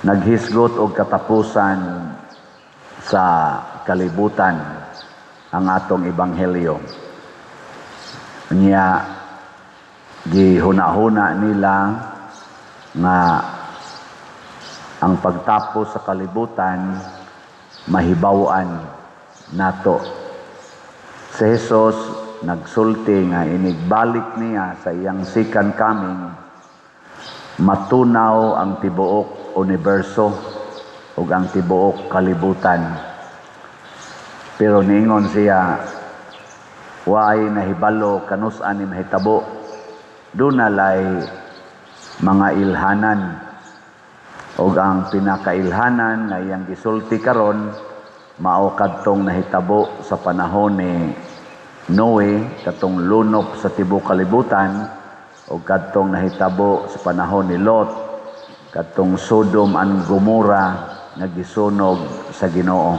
Naghisgot og katapusan sa kalibutan ang atong ebanghelyo. Nya gihuna-huna nila nga ang pagtapos sa kalibutan mahibaw-an nato. Si Jesus nagsulti nga inigbalik niya sa iyang second coming, matunaw ang tibuok universo ug ang tibuok kalibutan. Pero niingon siya, waay nahibalo kanus-a ni mahitabo. Duna lay mga ilhanan, ug ang pinakailhanan nga iyang gisulti karon mao kadtong nahitabo sa panahon ni Noe, katong lunop sa tibuok kalibutan, ug kadtong nahitabo sa panahon ni Lot, kadtong Sodom and Gomorrah nga gisunog sa Ginoo.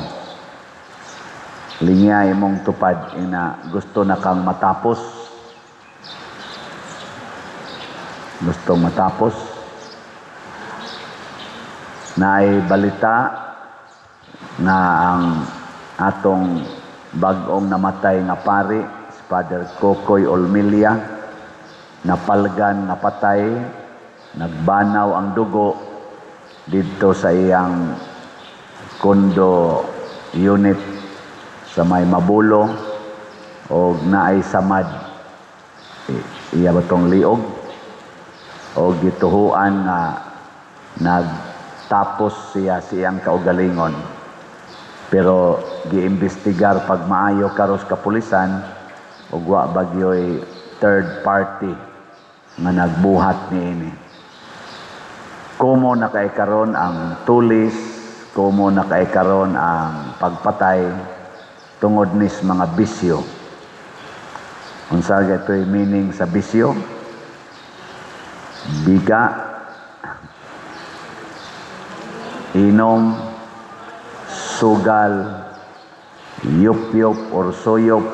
Lingya imong tupad ina, gusto na kang matapos? Gusto matapos? Naay balita nga ang atong bag-ong namatay nga pari, si Father Kokoy Olmilia, napalgan, napatay, nagbanaw ang dugo didto sa iyang condo unit sa may Mabulo, og naay samad iya batong liog, og gituhuan nga nagtapos siya sa iyang kaugalingon. Pero giimbestigar pag maayo karos kapulisan, ug wa bagyoy third party nga nagbuhat niini. Komo na kay karon ang tulis, komo na kay karon ang pagpatay tungod nis mga bisyo. Unsa gaytoy meaning sa bisyo? Biga, inom, sugal, yup-yup or suyop,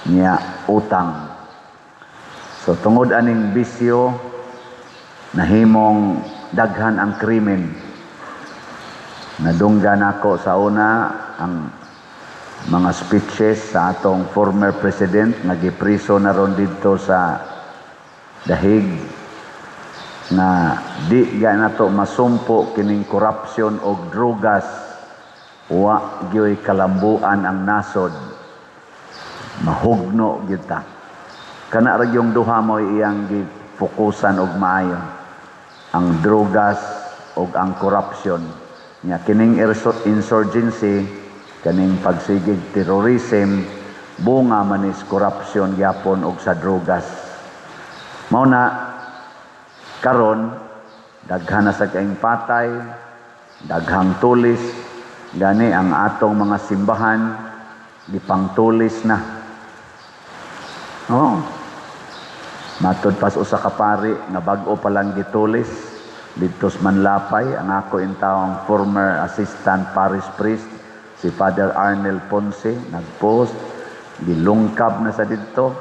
niya utang. So tungod aning bisyo, nahimong daghan ang krimen. Nadunggan ako sa una ang mga speeches sa atong former president nga gipriso na ron didto sa Dahig, nga di ga nato masumpo kining corruption og drugas, wa gyoy kalambuan ang nasod, mahugno gyud ta. Kana ra gyung duha mo iyang gifokusan og maayo, ang drugas og ang corruption. Nya kining insurgency, kaning pagsigig terrorism, bunga manis corruption gyapon og sa drugas. Mao na karon daghan na sa kaing patay, daghang tulis, gani ang atong mga simbahan gipangtulis na. Oh. Matud pas usa ka pari nga bag-o pa lang gitulis didto sa Manlapay, ang ako intawong former assistant parish priest si Father Arnel Ponce nagpost, gilungkab na sa didto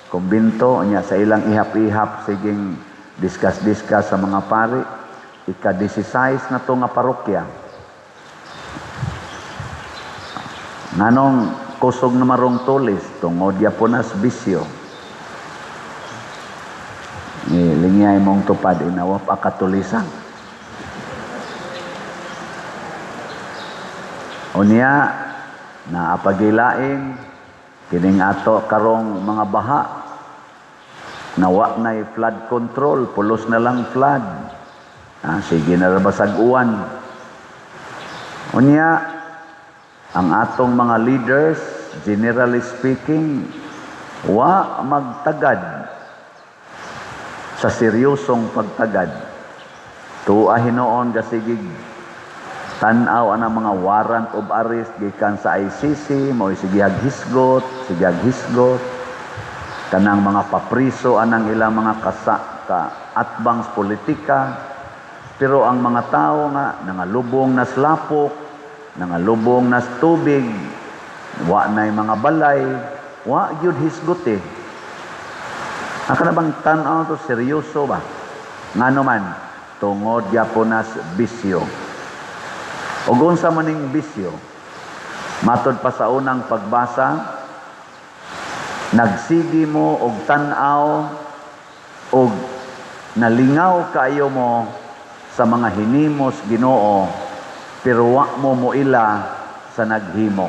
kumbinto niya sa ilang ihap-ihap, siging discuss-discuss sa mga pari, ika-16 na to nga parokya. Nganong kusog na marong tulis? Tungod ya po nas bisyo. Ni lingyay mong tupad inawa pa katulisan. Unya naapagilain kining ato karong mga baha, nawa na'y flood control, pulos na lang flood. Sige na basag uwan. Unya ang atong mga leaders, generally speaking, wa magtagad sa seryosong pagtagad. Tuwa hinoon gasigig tan-aw ang mga warrant of arrest gikan sa ICC, mao sige hisgot, sige hisgot. Kanang mga papriso anang ilang mga ka atbangs politika. Pero ang mga tao nga nangalubong nas lapok, nangalubong nas tubig, wa na'y mga balay, wa gyud hisgot eh. Ang kana bang tan-aw to seryoso ba? Ngano man Tungod gyapon nas bisyo. Ug unsa maning bisyo? Matod pa sa unang pagbasa, nagsigi mo og tan-aw og nalingaw kaayo mo sa mga hinimos Ginoo, pero wa mo moila sa naghimo.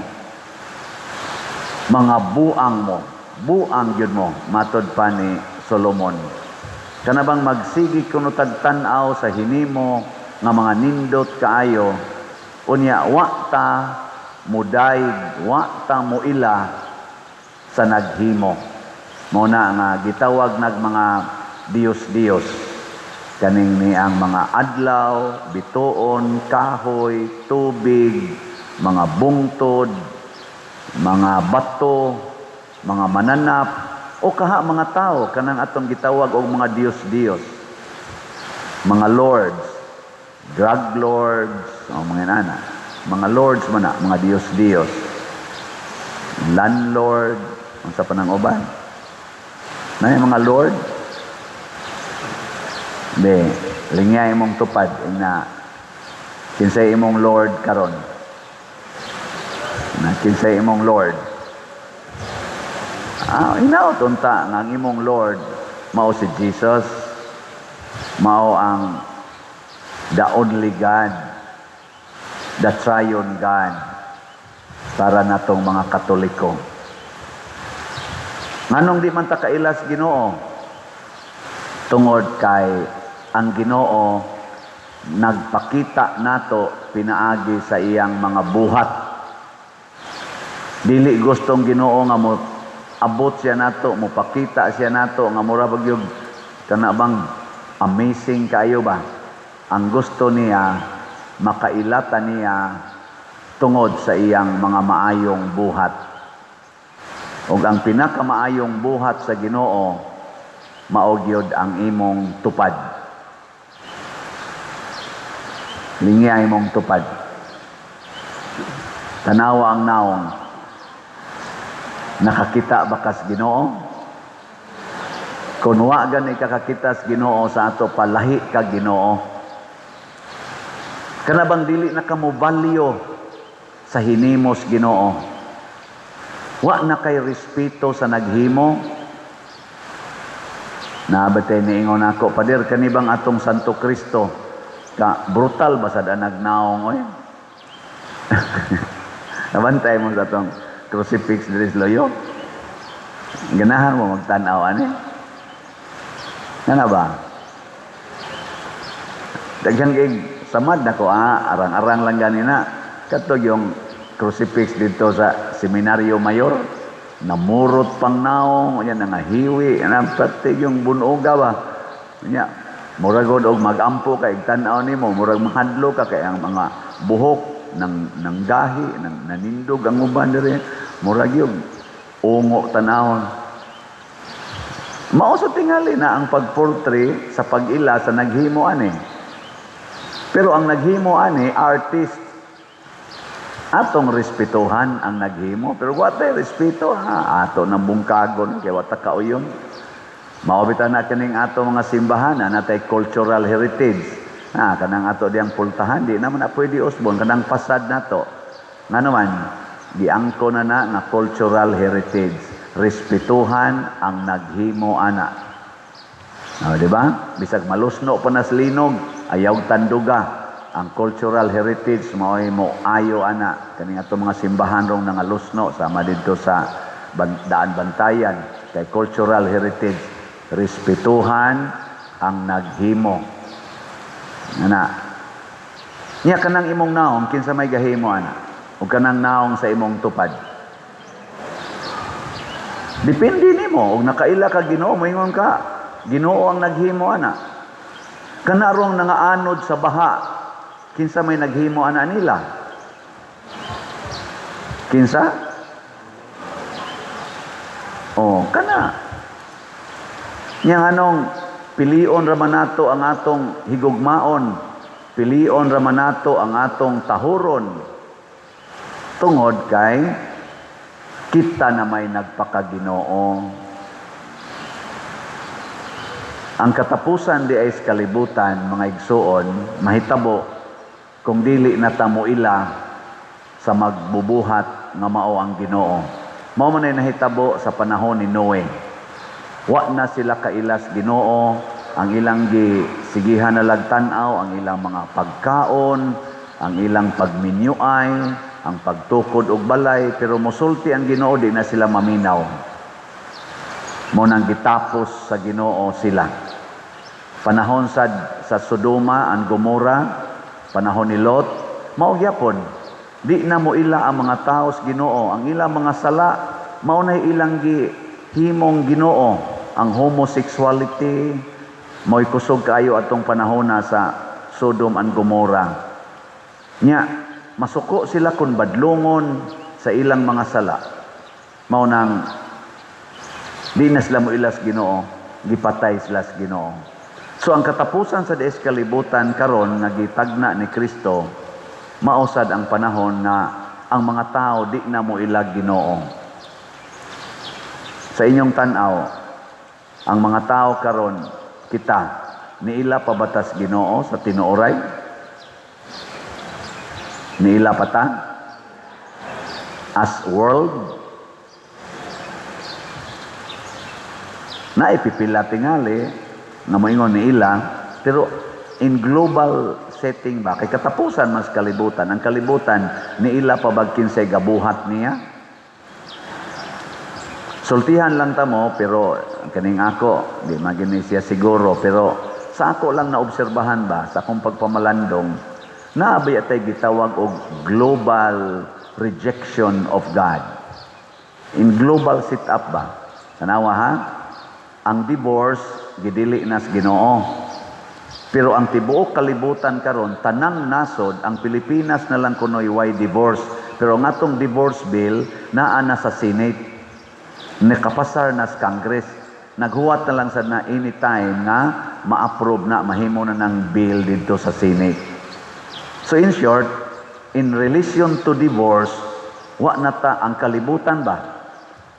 Mga buang mo, buang gyud mo, matod pa ni Solomon. Kana bang magsigi kuno tag tan-aw sa hinimo nga mga nindot kaayo, unya wa ta mudayeg, wa ta moila sa naghimo. Mao na nga gitawag nag mga Diyos-Diyos kaning ni ang mga adlaw, bituon, kahoy, tubig, mga bungtod, mga bato, mga mananap, o kaha mga tao kanang atong gitawag og mga Diyos-Diyos. Mga lords, drug lords, o mga inana. Mga lords man na, mga Diyos-Diyos. Landlord, unsa pa nang uban? Na mga lord? Di, lingya imong tupad na kinsay imong lord karon. Na kinsay imong lord. Ah, hinaot unta nga ang imong Lord mao si Jesus, mao ang the only God, the triune God para natong mga Katoliko. Nganong di man ta kaila sa Ginoo? Tungod kay ang Ginoo nagpakita nato pinaagi sa iyang mga buhat. Dili gustong Ginoo nga mo abot siya nato, mo pakita siya nato nga mura bag yung kana bang amazing kaayo ba? Ang gusto niya, makailata niya tungod sa iyang mga maayong buhat. Ug ang pinakamaayong buhat sa Ginoo mao gyud ang imong tupad. Lingya imong tupad. Tanawa ang naong. Nakakita ba kas Ginoo? Kung wa gani kakakita sa Ginoo sa ato, palahi ka Ginoo. Kana bang dili na ka mobalyo sa hinimos Ginoo? Wa na kay respeto sa naghimo? Naabatay niingon ako, "Pader, kani bang atong Santo Kristo ka brutal ba sad ang nagnaong oy?" Nabantay mo sa atong crucifix diri sa Loyo? Ganahan mo magtan-aw ani? Nga ba? Daghan kay samad nako ah, arang-arang lang gani na. Katog yung crucifix dito sa Seminaryo Mayor, namurot pang naong, yan nangahiwi, pati yung bunoga ba. Nya, murag og magampo kay tan-aw nimo, murag mahadlo ka kay ang mga buhok nang gahi, nang nanindog ang uban diri, murag yung ungo tanawon. Mao sa tingali na ang pagportray sa pag-ila sa naghimo ani. Pero ang naghimo ani artist. Atong respetuhan ang naghimo, pero wa tay respeto ha, ato nang bungkagon kay wa ta kauyon. Mao bitaw na kining ato mga simbahan na natay cultural heritage. Na kanang ato diyang pultahan di naman na pwede usbon kanang pasad nato. Ngano man giangko na na nga cultural heritage. Respetuhan ang naghimo ana. Oh, di ba? Bisag malusno pa nas linog, ayaw tanduga. Ang cultural heritage mao'y mo ayo ana kaning ato mga simbahan rong nangalusno sama didto sa Daan Bantayan kay cultural heritage, respetuhan ang naghimo. Ana. Nya kanang imong naong, kinsa may gahimo ana? Ug kanang naong sa imong tupad. Depende nimo og nakaila ka Ginoo, moingon ka Ginoo ang naghimo ana. Kanarong nangaanod sa baha, kinsa may naghimo ana nila? Kinsa? Oh, kana. Nya anong pilion ra man nato ang atong higugmaon, pilion ra man nato ang atong tahuron. Tungod kay kita na may nagpakaginoo. Ang katapusan diay sa kalibutan, mga igsuon, mahitabo kung dili na ta moila sa magbubuhat nga mao ang Ginoo. Mao man ay nahitabo sa panahon ni Noe. Wa na sila kailas Ginoo, ang ilang gisigihan na lagtan-aw, ang ilang mga pagkaon, ang ilang pagminyuay, ang pagtukod og balay, pero mosulti ang Ginoo, di na sila maminaw. Mao nang gitapos sa Ginoo sila. Panahon sa Sodoma and Gomora, panahon ni Lot, mao gyapon. Di na mo ila ang mga tao sa Ginoo, ang ilang mga sala mao na ilang gihimong Ginoo, ang homosexuality mo'y kusog kaayo atong panahon na sa Sodom and Gomora. Nya masuko sila kun badlongon sa ilang mga sala. Mao nang di na sila mo ilas Ginoo, gipatay sila sa Ginoo. So ang katapusan sa dies kalibutan karon nga gitagna ni Kristo, mausad ang panahon nga ang mga tao di na mo ilag Ginoo. Sa inyong tan-aw, ang mga tao karon, kita, niila pa batas Ginoo sa tinuoray? Niila pa ta? As world? Naipipila tingali nga moingon niila, pero in global setting ba, kay katapusan mas kalibutan, ang kalibutan niila pa bag kinsay gabuhat niya? Sultihan lang ta mo, pero kaning ako, di magini siya siguro, pero sa ako lang naobserbahan ba, sa akong pagpamalandong, naabay atay gitawag og global rejection of God. In global sit-up ba? Tanawa ha? Ang divorce, gidili nas Ginoo. Pero ang tibuok kalibutan karon, tanang nasod, ang Pilipinas na lang kunoy why divorce. Pero ang atong divorce bill, naa na sa Senate. Nakapasar na sa Congress. Naghuwat na lang sa na anytime nga ma-approve na, mahimo na ng bill dito sa Senate. So in short, in relation to divorce, wa na ta ang kalibutan ba?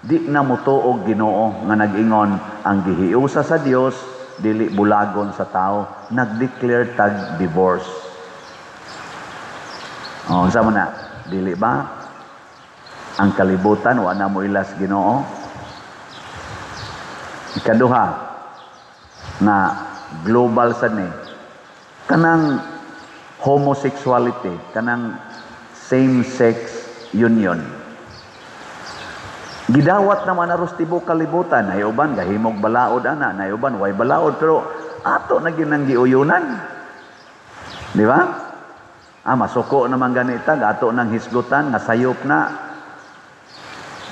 Di na motuog Ginoo nga nag-ingon ang gihiusa sa Dios dili bulagon sa tao, nag-declare tag divorce. Oh, unsa man na? Dili ba? Ang kalibutan wa na mo ilas Ginoo. Ikaduha na global sad ni kanang homosexuality, kanang same-sex union. Gidawat naman aros tibuok kalibutan, nay uban gahimog balaod ana, nay uban way balaod, pero ato na gyud nang giuyunan. Di ba? Masuko naman ganita, ato nang hisgutan nga sayop na.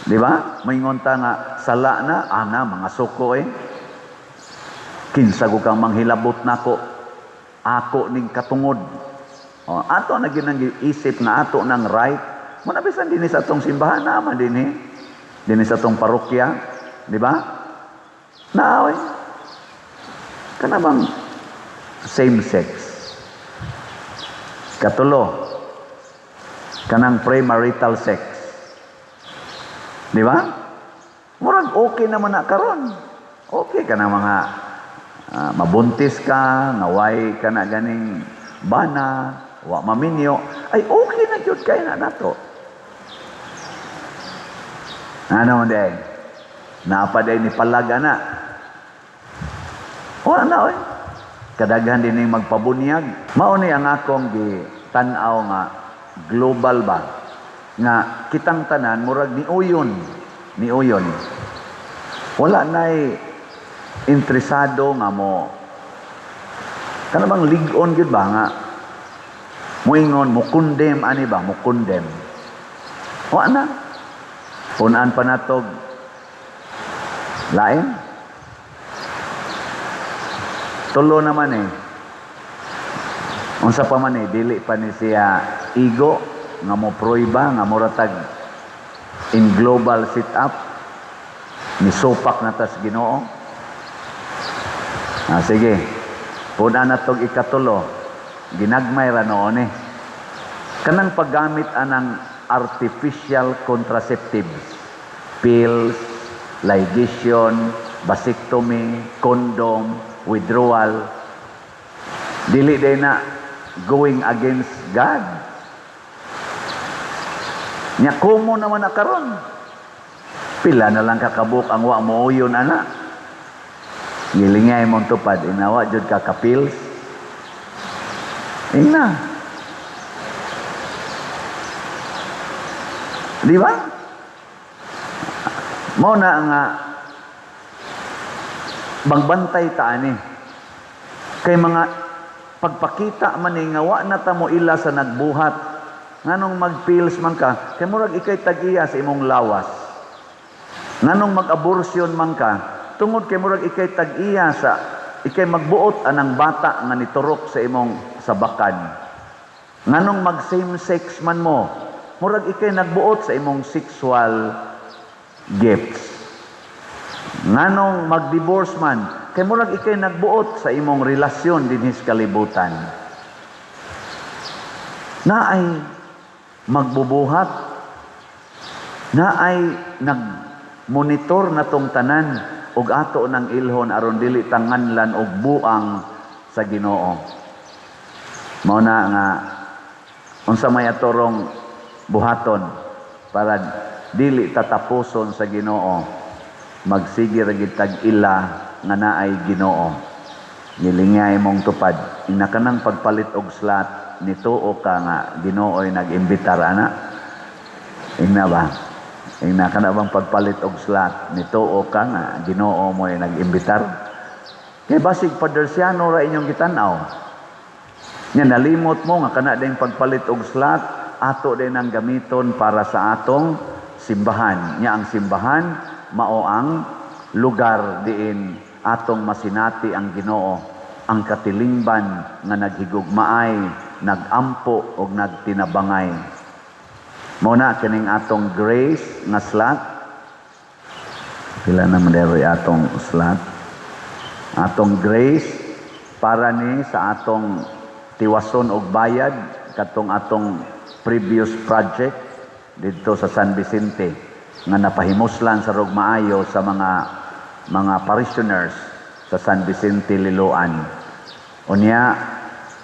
Di ba? Moingon ta nga sala na, ana mga suko eh. Kinsa ko kang manghilabot nako, ako ning katungod. O, ato na gyud nang giisip nga ato nang right. Muna bisan dinhi sa atong simbahan naman dinhi. Dinhi sa atong parokya, di ba? Naoy. Kana bang same sex? Katulo, kanang premarital sex. Di ba? Murag okay naman na karon. Okay ka na mga mabuntis ka, ngaway ka na ganing bana, wa maminyo, ay okay na gyud kay na nato. Ano man day? Napa day ni palaga na. Wala na oy. Kadaghan din ning magpabunyag. Mao ni ang akong gitan-aw nga global ba nga kitang tanan murag niuyon, niuyon. Wala nay interesado nga mo kana bang lig-on gyud ba nga moingon mo condemn ani ba mo condemn. Wa na. Punan pa natog lain. Tulo naman eh. Unsa pa man eh, dili pa ni siya igo nga mo proiba nga moratag in global sit-up ni supak na tas Ginoo. Sige. Punan natog ikatulo. Ginagmay ra noon eh. Kanang paggamit anang artificial contraceptives, pills, ligation, vasectomy, condom. withdrawal. Dili diay na going against God. Nya kumo naman na karon. Pila na lang kakabuk ang wa mo uyon ana. Gilingay mong tupad, inawa jud ka kapils. Ingna. Di ba? Mao na nga magbantay ta ani. Kay mga pagpakita man ni nga wa na ta mo ila sa nagbuhat. Nganong magpills man ka, kay murag ikay tag-iya sa imong lawas. Nganong mag-abortion man ka, tungod kay murag ikay tag-iya sa ikay magbuot anang bata nga niturok sa imong sabakan. Nganong mag same sex man mo, murag ikay nagbuot sa imong sexual gifts. Nganong mag-divorce man, kay murag ikay nagbuot sa imong relasyon dinhi sa kalibutan. Naay magbubuhat, naay nagmonitor na tong tanan ug ato nang ilhon aron dili tanganlan og buang sa Ginoo. Mao na nga unsa may atorong buhaton para dili tatapuson sa Ginoo, magsige ra gid tag ila nga naay Ginoo. Gilingay mong tupad ina kanang pagpalit og slot, nituo ka nga Ginoo'y nag-imbitar ana. Ingna ba? Ingna kana bang pagpalit og slot, nituo ka nga Ginoo mo'y nag-imbitar? Kay basig Padersiano ra inyong gitan-aw. Nya nalimot mo nga kana ding pagpalit og slot ato din ang gamiton para sa atong simbahan. Nya ang simbahan mao ang lugar diin atong masinati ang Ginoo, ang katilingban nga naghigugmaay, nagampo og nagtinabangay. Mao na kining atong grace nga slot. Pila naman diri atong slot? Atong grace para ni sa atong tiwason og bayad katong atong previous project didto sa San Vicente nga napahimuslan sa rog maayo sa mga parishioners sa San Vicente Liloan. Unya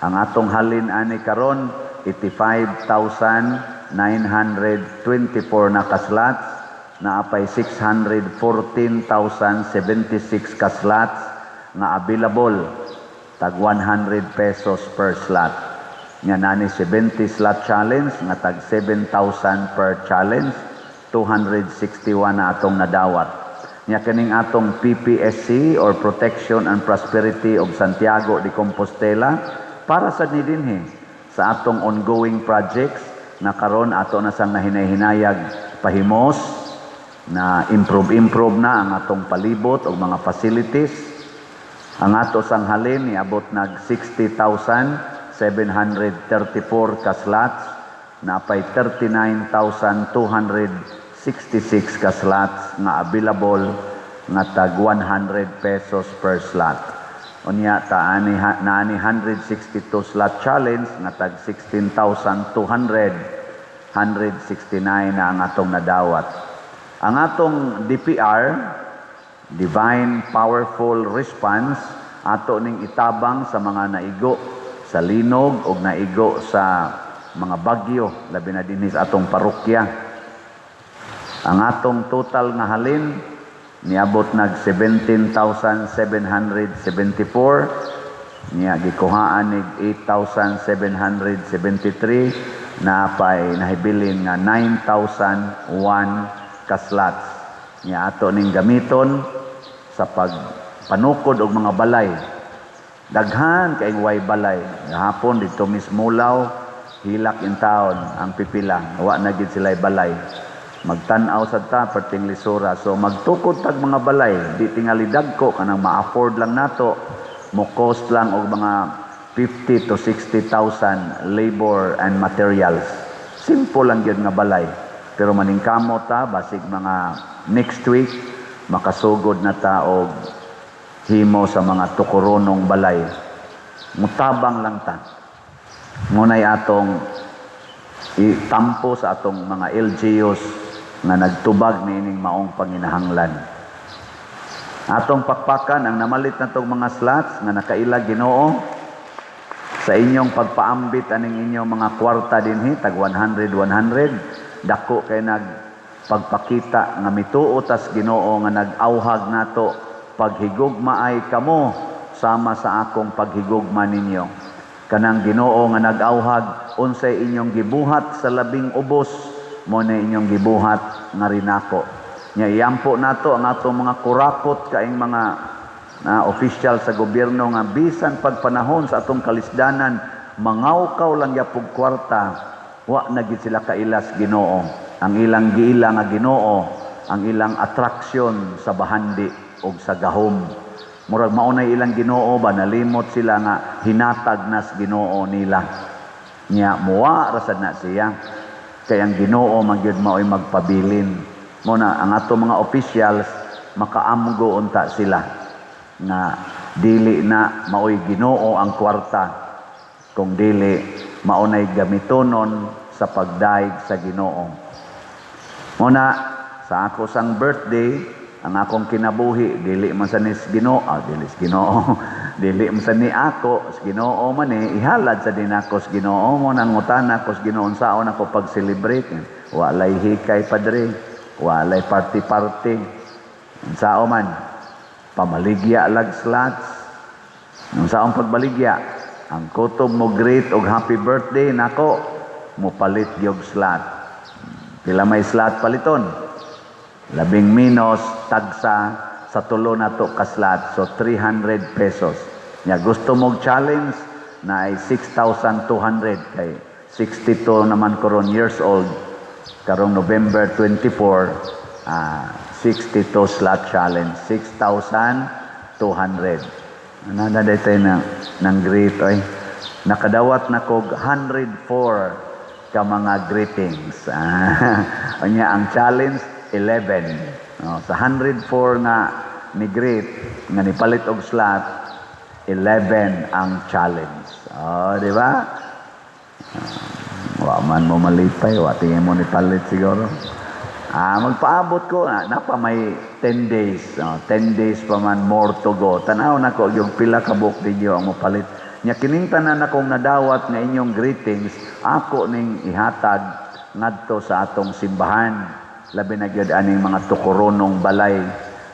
ang atong halin ani karon 85,924 na ka-slots, naapay 614,076 ka-slots nga available, tag 100 pesos per slot. Nga nani 70 slot challenge nga tag 7,000 per challenge, 261 na atong nadawat. Nya kining atong PPSC or Protection and Prosperity of Santiago de Compostela para sa ni dinhi sa atong ongoing projects na karon ato na sang nahinay-hinayag pahimos na improve improve na ang atong palibot og mga facilities. Ang ato sang halin niabot nag 60,734 ka slots, napay 39,266 ka slots nga available nga tag 100 pesos per slot. Unya ta ani naani 162 slot challenge nga tag 16,200, 169 na ang atong nadawat. Ang atong DPR, Divine Powerful Response, ato ning itabang sa mga naigo sa linog o naigo sa mga bagyo, labi na dinhi sa atong parokya. Ang atong total nga halin niabot nag 17,774, niya gikuhaan nig 8,773, napay nahibilin nga 9,001 ka slots. Niya ato ning gamiton sa pagpanukod og mga balay. Daghan kay way balay. Gahapon didto mismo law hilak in town ang pipila. Wa na gid sila balay. Magtan-aw sad ta perting lisura. So magtukod tag mga balay, di tingali dagko, kanang ma-afford lang nato. Mo cost lang og mga 50 to 60,000 labor and materials. Simple lang gyud nga balay. Pero maningkamot ta, basig mga next week makasugod na ta og himo sa mga tukoronong balay. Mutabang lang ta. Ngunay atong itampo sa atong mga LGUs nga nagtubag niining maong panginahanglan. Atong pakpakan ang namalit natong mga slots nga nakaila Ginoo sa inyong pagpaambit aning inyong mga kwarta dinhi, tag 100 100. Dako kay nag pagpakita nga mituo tas Ginoo nga nag-awhag nato, "Paghigugmaay kamo sama sa akong paghigugma ninyo." Kanang Ginoo nga nag-awhag, unsay inyong gibuhat sa labing ubos, mo na inyong gibuhat nga rinako. Nya iampo nato ang atong mga kurakot kaing mga na official sa gobyerno nga bisan pagpanahon sa atong kalisdanan, mangawkaw lang gyapog kwarta, wa na gid sila kailas Ginoo. Ang ilang giila nga Ginoo ang ilang attraction sa bahandi og sa gahom. Murag mao na ilang Ginoo ba. Nalimot sila nga hinatag nas Ginoo nila. Nya muwa ra sad na siya, kay ang Ginoo man gyud mao'y magpabilin. Mo na ang ato mga officials, makaamgo unta sila nga dili na maoy Ginoo ang kwarta, kung dili mao nay gamitonon sa pagdaig sa Ginoo. Mo na sa ako sang birthday, ang akong kinabuhi dili man sa nis Ginoo, dili sa Ginoo, dili man sa ni ako, sa Ginoo man eh, ihalad sa din ako sa Ginoo. Mo nang ngutana ko sa Ginoo unsaon ako pag-celebrate. Walay hikay, padre, walay party-party. Unsao man? Pamaligya lag slots. Unsaong pagbaligya? Ang kutob mo greet og happy birthday nako, mo palit gyud slot. Pila may slot paliton? Labing minos tagsa sa tulo nato ka slot, so 300 pesos. Nya gusto mo challenge na ay 6,200, kay 62 naman karon years old karong November 24, 62 slot challenge, 6,200. Ano na dito na ng greet oy. Nakadawat na kog 104 ka mga greetings. Unya ang challenge 11. Oh, sa 104 nga ni greet nga nipalit og slot, 11 ang challenge. Oh, di ba? Wa man mo malipay, wa tingin mo ni palit siguro. Magpaabot ko, napa may 10 days. Oh, 10 days pa man more to go. Tanaw na ko yung pila ka buok ninyo ang mopalit. Nya kining tanan akong nadawat nga inyong greetings, ako ning ihatag ngadto sa atong simbahan. Labi na gyud aning mga tukoronong balay.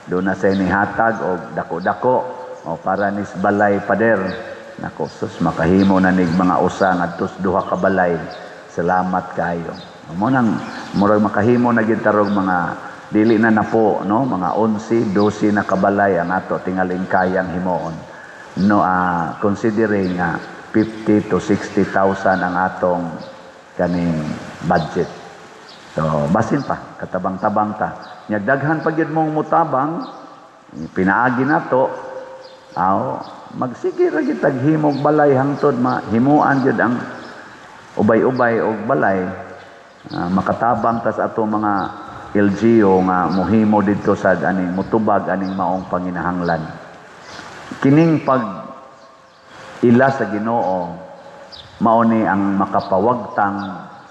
Do na sa nihatag og dako-dako o para nis balay, pader. Nako sus, makahimo na nig mga usa ngadto sa duha ka balay. Salamat kayo. Mo nang murag makahimo na gyud tarog mga dili na napo, no, mga 11, 12 na kabalay ang ato tingaling kayang himuon. No, considering nga 50 to 60,000 ang atong kaning budget. So basin pa katabang-tabang ta. Nya daghan pa gyud mong mutabang pinaagi nato, aw magsige ra gyud tag himog balay hangtod mahimuan gyud ang ubay-ubay og balay. Makatabang tas ato mga LGU nga muhimo didto sa aning mutubag aning maong panginahanglan. Kining pag ila sa Ginoo mao ni ang makapawagtang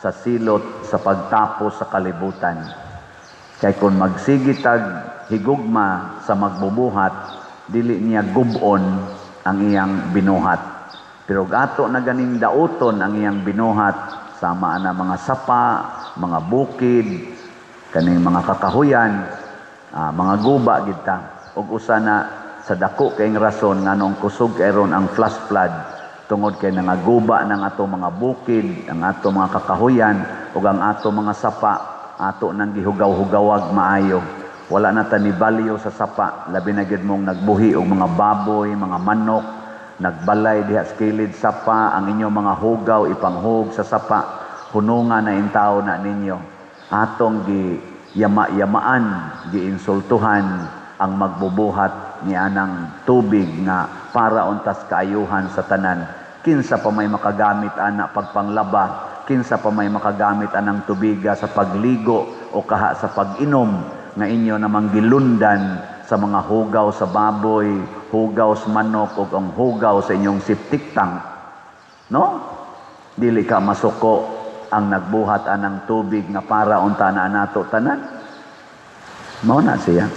sa silot sa pagtapos sa kalibutan. Kay kung magsige tag higugma sa magbubuhat, dili niya gub-on ang iyang binuhat. Pero ato na ganing dauton ang iyang binuhat, sama na mga sapa, mga bukid, kaning mga kakahuyan, mga guba gid ta. Ug usa na sa dako kayong rason nganong kusog kay ron ang flash flood, tungod kay nangaguba ng ato mga bukid, ang ato mga kakahuyan ug ang ato mga sapa, ato nang gihugaw-hugawag maayo. Wala na ta ni value sa sapa, labi na gyud mong nagbuhi og mga baboy, mga manok, nagbalay diha sa kilid sapa, ang inyong mga hugaw ipanghug sa sapa, hununga na intaw na ninyo. Atong gi yama-yamaan, giinsultuhan ang magbubuhat ni anang tubig nga para untas kaayuhan sa tanan. Kinsa pa may makagamit ana pagpanglaba, kinsa pa may makagamit anang tubiga sa pagligo o kaha sa pag-inom nga inyo namang gilundan sa mga hugaw sa baboy, hugaw sa manok ug ang hugaw sa inyong septic tank. No? Dili ka masuko ang nagbuhat anang tubig nga para unta na nato tanan. Mao na siya.